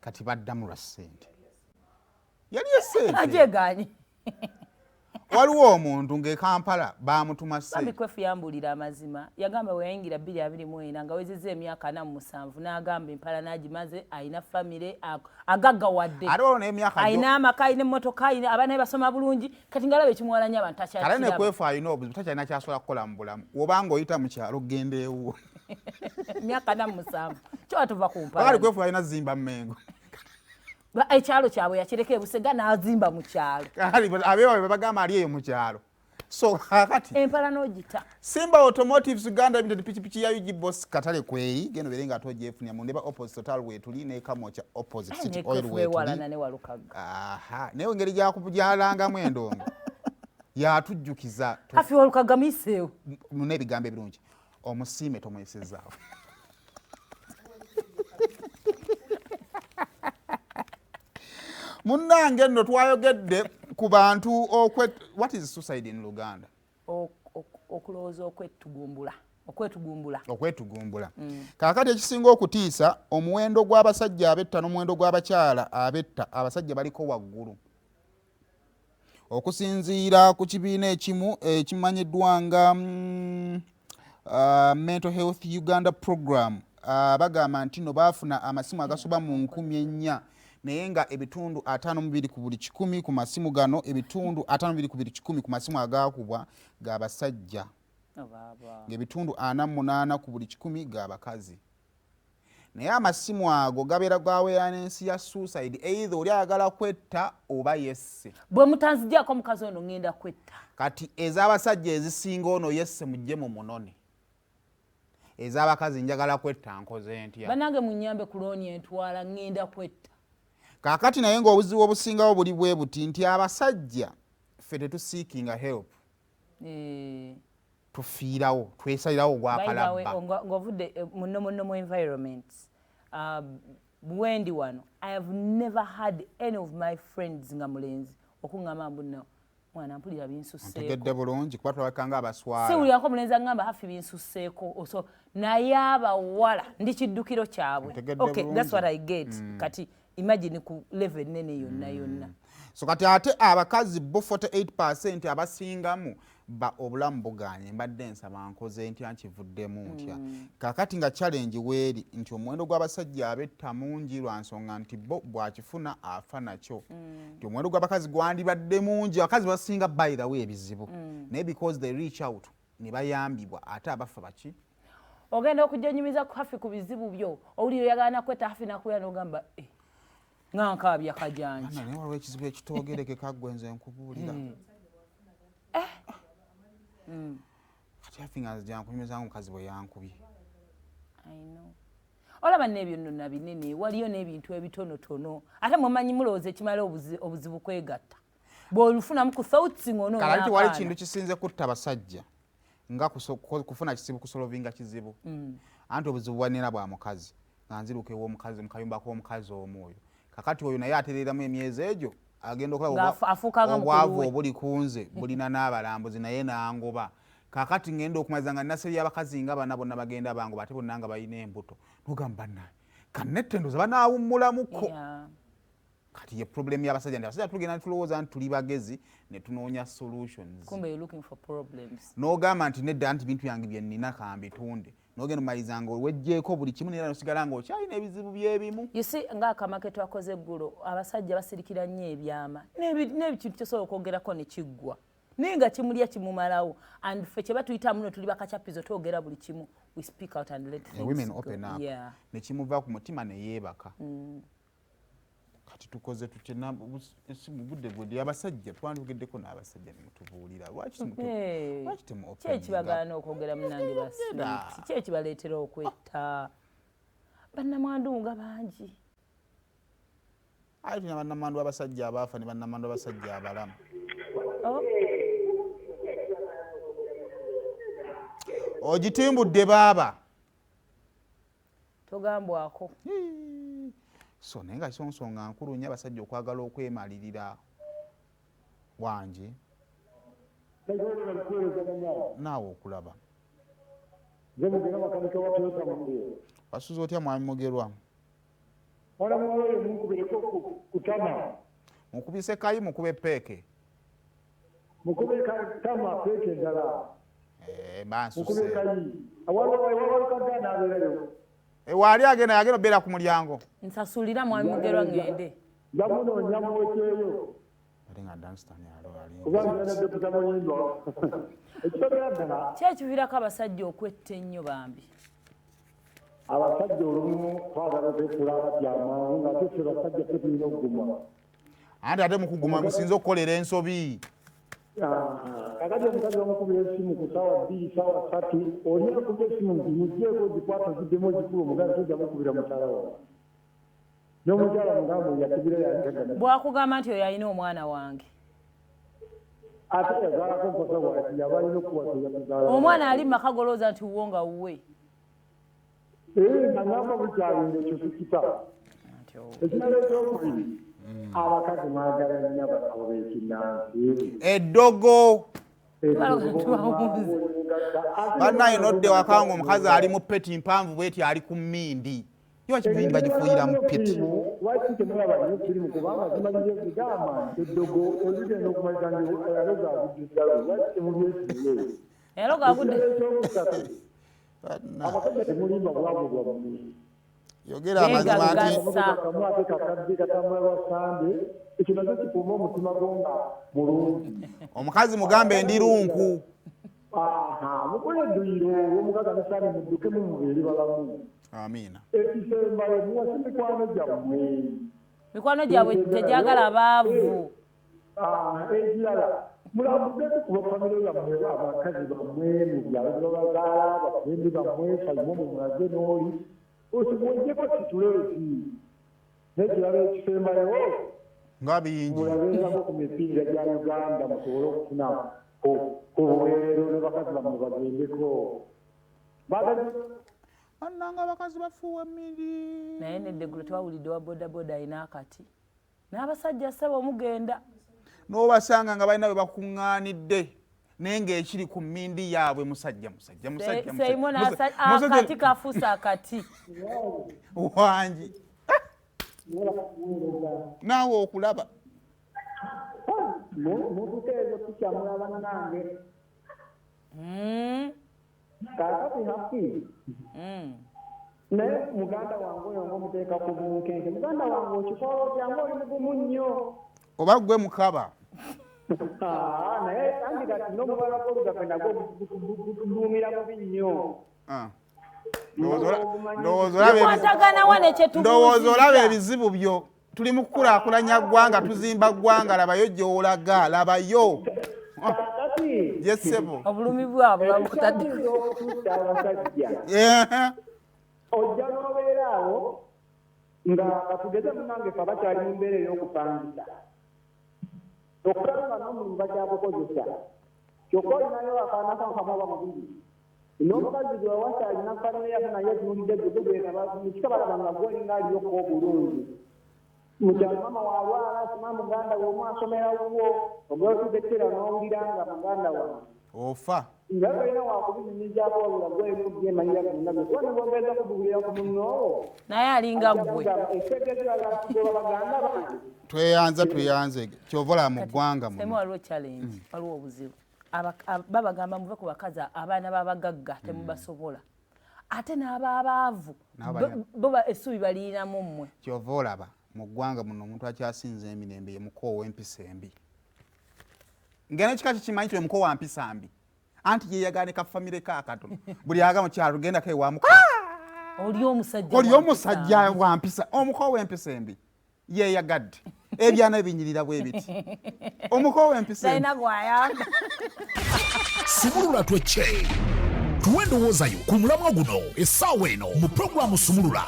Kati baddamu lwa ssente, yali esente Agyeganye. Waliwo omuntu ng'e Kampala bamutuma Bambi. ssente. Kwefu yambuulira amazima, yagamba bwe yayingira 2024 nga wezezza emyaka 47, n'agamba empala n'agimaze, alina famire, agaggawadde. Ate waliwo n'emyaka Alina amaka, alina emmotoka, alina abaana be basoma bulungi, kati ngaalaba ekimuwalanya abantu kale takyakiraba. Nekwefu alina obuzibu, takyalina kyasobola kukola mu bulamu. Obanga oyita mu kyalo genda ewuwo. Emyaka 47 kyoba tuva ku Bakali mpalana. Kwefu alina zimba Mmengo. Ekyalo kyabwe yakireka ebusega n'azimba mu kyalo. Kale abeewaabwe bagamba ali eyo mu kyalo, so kakati Empala n'ogita. Simba Automotives Uganda Limited, pikipiki ya UG Boss katale kweri, genda obeere nga ate ogyefunira mu Ndeba opposite Total weetuli, ne Kamwokya opposite City Oil Nekwefu wewalana weetuli. ne Walukagga. Aha, naye engeri gyalangamu endongo yatujjukiza Hafi Walukagga muyiseewo. N'ebigambo ebirungi, omusiime tomuyisizaawo. Munnange nno twayogedde ku bantu okwe, what is suicide in Luganda? Okulowooza okwetugumbula, okwetugumbula. Okwetugumbula. Kaakati ekisinga okutiisa, omuwendo gw'abasajja abetta n'omuwendo gw'abakyala abetta, abasajja baliko waggulu. Okusinziira ku kibiina ekimu ekimanyiddwa nga Mental Health Uganda Program, bagamba nti no baafuna amasimu agasoba mu 4000, naye nga ebitundu 52 ku buli kikumi ku masimu gano, ebitundu 52 ku buli kikumi ku masimu agaakubwa g'abasajja, Oh, baaba. Ng'ebitundu 48 ku buli kikumi g'abakazi. Naye amasimu ago gabeera ga awareness ya suicide, either oli ayagala kwetta oba yesse. Bwe mutanzigyako omukazi ono ŋŋenda kwetta. Kati ez'abasajja ezisinga ono yesse, mujje mu munone. Ez'abakazi, njagala kwetta, nkoze ntya? Bannange munyambe ku looni entwala, ŋŋenda kwetta. Kaakati naye ng'obuzibu obusingawo buli bwe buti nti abasajja ffe tetuseekinga help. Tufiirawo, twesalirawo By the way, ogwakalabba. Ng'ovudde mu normal environment, bwendi wano, I have never had any of my friends nga mulenzi okuŋŋamba mbu nno mwana mpulira binsusseeko. Ntegedde bulungi, kuba tulabika nga abaswala. Siwulirako mulenzi aŋŋamba hafi binsusseeko so naye abawala ndi kiddukiro kyabwe. Ntegedde Okay, that's bulungi. what I get. Kati imagine ku level nene yonna yonna. So kati ate abakazi bo 48 abasingamu ba obulamu buganye, mbadde nsaba nkoze ntya, nkivuddemu ntya? Kakati nga challenge weeri nti omuwendo gw'abasajja abetta mungi lwa nsonga nti bo bw'akifuna afa nakyo, nti omuwendo gw'abakazi gwandibadde mungi. Abakazi basinga, by the way, ebizibu, naye because they reach out ne bayambibwa. Ate abafa baki? Ogenda okujja onyumiza ku hafi ku bizibu byo, owulira oyagala nakwetta, hafi nakuya n'ogamba, "Eh, nga nkaabya kajanja." Naye waliwo ekizibu ekitoogerekeka. Ggwe nze nkubuulira. Kati hafi nga nzija nkunyumiza nga omukazi bwe yankubye. I know. Olaba n'ebyo nno na binene, waliyo n'ebintu ebitonotono. Ate mumanyi mulowooza ekimala obuzibu kwegatta, bw'olufunamu ku thoughts Kale tewali ng'onoonya. kintu kisinze kutta basajja nga kufuna kizibu, kusolvinga kizibu. Anti obuzibu bwanina bwa mukazi, nga nziruka ew'omukazi mu kayumba k'omukazi omu oyo. Kakati oyo naye atereeramu emyezi egyo, agenda okulaba Nga afuuka nga mukulu obwavu we. obuli ku nze bulina n'abalambuzi, naye nangoba. Kakati ngenda okumaliza nga naseri abakazi nga bana bonna bagenda bangoba, ate bonna nga balina embuto. Nogamba, bannaye kannettendoza banaawummulamuko. Kati ye problem y'abasajja nti abasajja tugenda netulowooza nti tuli bagezi, ne tunoonya solutions. Kumbe you're looking for problems. N'ogamba nti nedda, nti bintu byange bye nnina kambitunde. N'ogenda omaliza nga owejjeeko buli kimu, naye era nosigala ng'okyalina ebizibu by'ebimu. You see, ng'akama ke twakoze eggulo, abasajja basirikira nnyo ebyama n'ebikintu kyosobola okwogerako ne kiggwa, naye nga kimulya kimumalawo. And ffe kye batuyitamu no tuli bakacappizo, twogera buli kimu, we speak out and let The things women go. open up. Ne kimuva ku mutima ne yeebaka. Kati tukoze tutya? Esimu budde budde, abasajja twandiyogeddeko n'abasajja ne mutubuulira lwaki Hey. lwaki temu Ki ekibagaana okwogera munange basweet? Ki ekibaleetera okwetta bannamwandu nga bangi? Aye tulina bannamwandu abasajja abaafa ne bannamwandu abasajja abalamu. Oh, Ogitimbudde baaba. Togambwako. Hii. So naye nga nsonga nkulu nnyo abasajja okwagala okwemalirira wange naawe okulaba. Nze Mugera, makanika wa Toyota Munge. Wasuze otya, mwami Mugerwa? Mwana muwala oyo munkubireko kutama. Mukubise kayi, mukube peeke. Mukube tama peeke endala. Eh, mukube kayi. Awaliwo n'abeerayo. Waali agenda yagenda obeera ku mulyango. Nsasulira mwami Mugerwa ngende. Njamunoonya muwekyeyo. Ate nga Danstan alo ali. Kuba ngenda Dokita Muyindwa. Ekisookera ddala. Ki ekiviirako abasajja okwetta ennyo bambi? Abasajja olumu twagala okwefuula abatya amangu ng'ate ffe basajja ffe tulina okuguma. Anti ate mukuguma musinze okukolera ensobi. Kakati omukazi bamukubira essimu ku ssaawa 2, ssaawa 3, oli akuba essimu nti muggyeko ogikwata ogiddemu ogikuba omugazi tojja mukubira mukyala wawe. N'omukyala mugamba oyo yakubira yali. Bw'akugamba nti oyo alina omwana wange. Ate yazaalako mpaka bw'ati yaba alina okuwasa yakuzaala. Omwana ali mu maka golowooza nti wuwo nga wuwe. Nangamba bukyalinga ekyo sikita. Ekirala ekyokubiri, abakazi mwagala nnyo abasawo b'ekinnansi. Eddogo. Bannaye nodde waka nga omukazi ali mu peti mpanvu bweti ali ku mmindi. Lwaki mmindi bagifuuyira mu peti? Lwaki temulaba nnyo firimu kubanga zimalira zigamba nti eddogo oligenda okumalira nga aloga agudde eddalu. Lwaki temubyesiye? Aloga agudde. Ekyokusatu, abasajja temulimba bwavu bwammwe. Yogera amazima nti kamu ate kakadde katambula lwa Sande, ekyo nakyo kikuuma omutima gwo nga mulungi. Omukazi mugambe ndi lunku. Mukole edduyiro olw'omukaga ne Sande muddukemu mubeere balamu. Amiina. Ekisembayo muwase mikwano gyammwe. Mikwano gyabwe tegyagala baavu. Ekirala mulambuddeko ku bafamire yammwe, abakazi bammwe mu byalo gye babazaala, bafrendi bammwe, sayimo mumulaze n'oli osigwejjeko situleeti. N'ekirala ekisembayo nga bingi mulabeerako ku mipiira gya Uganda musobole okufuna ku buweerero ne bakazi bammwe bagendeko. Bannange abakazi bafuuwa emmindi. Naye nedda eggulo twawulidde wa bodaboda alina akati n'abasajja ssebo omugenda. N'obasanga nga balina bwe bakuŋŋaanidde naye ng'ekiri ku mmindi yaabwe musajja musajja musajja Seimo akati kafuuse akati. Wangi naawe okulaba. Mututeezo tukyamula bannange. Kaakati Hafi. Naye muganda wange oyo ng'omuteeka ku bunkenke, muganda wange okikola otya ng'oli mugumu nnyo? Oba ggwe mukaba. Naye anti kati n'omubala gw'olugave nagwo gutuduumira bubi nnyo. Ndowooza olaba ebizibu byo. Tuli mu kukulaakulanya ggwanga, tuzimba ggwanga, labayo gy'olaga, labayo. Yes, ssebo. Obulumi bwabwe babukutadde. Okutta abasajja. Ojja n'obeera awo nga katugeze munnange ffe abakyali mu mbeera ey'okupangisa. Okulaba nga n'omulimu bakyagukozesa. Kyokka olinayo akaana ko akamu oba bubiri. N'omukazi gwe wawasa alina famire yaffe naye etunuulidde gwe gwe mu kika balaba nga gwe olinga aliyokka obulungi. Mu kyalo maama w'alwala, sima muganda we omu asomera wuwo, ogw'otuuka ekiseera n'owulira nga muganda wange. Ofa. Nga tolina wakubinyumizaako wabula gwe olina okubyemanyira byonna byo. Kuba ne bw'ogeeza kubuulira ku munno, Naye alinga ggwe. Ekitegeeza kugoba baganda bange. Tweyanza tweyanze kyova olaba mu ggwanga muno. Semu waliwo challenge, waliwo obuzibu. Babagamba muve ku bakazi abaana b'abagagga temubasobola. Ate n'ababaavu bo essuubi balirinamu mmwe. Kyova olaba mu ggwanga muno omuntu akyasinza emirembe ye muko ow'empisa embi. Nga n'ekika kikimanyi nti omuko wa mpisa mbi. Anti yeeyagala ne kafamire ke akatono. Buli aga mu kyalo gendako ewa muko. Oli omusajja Oli omusajja wa mpisa, omuko ow'empisa embi yeeyagadde. Ebyana ebinyirira bwe biti. Omuko ow'empisa embi. Talina gw'ayamba. Sumulula twecce. Tuwe endowooza yo ku mulamwa guno essaawa eno mu pulogulaamu Sumulula.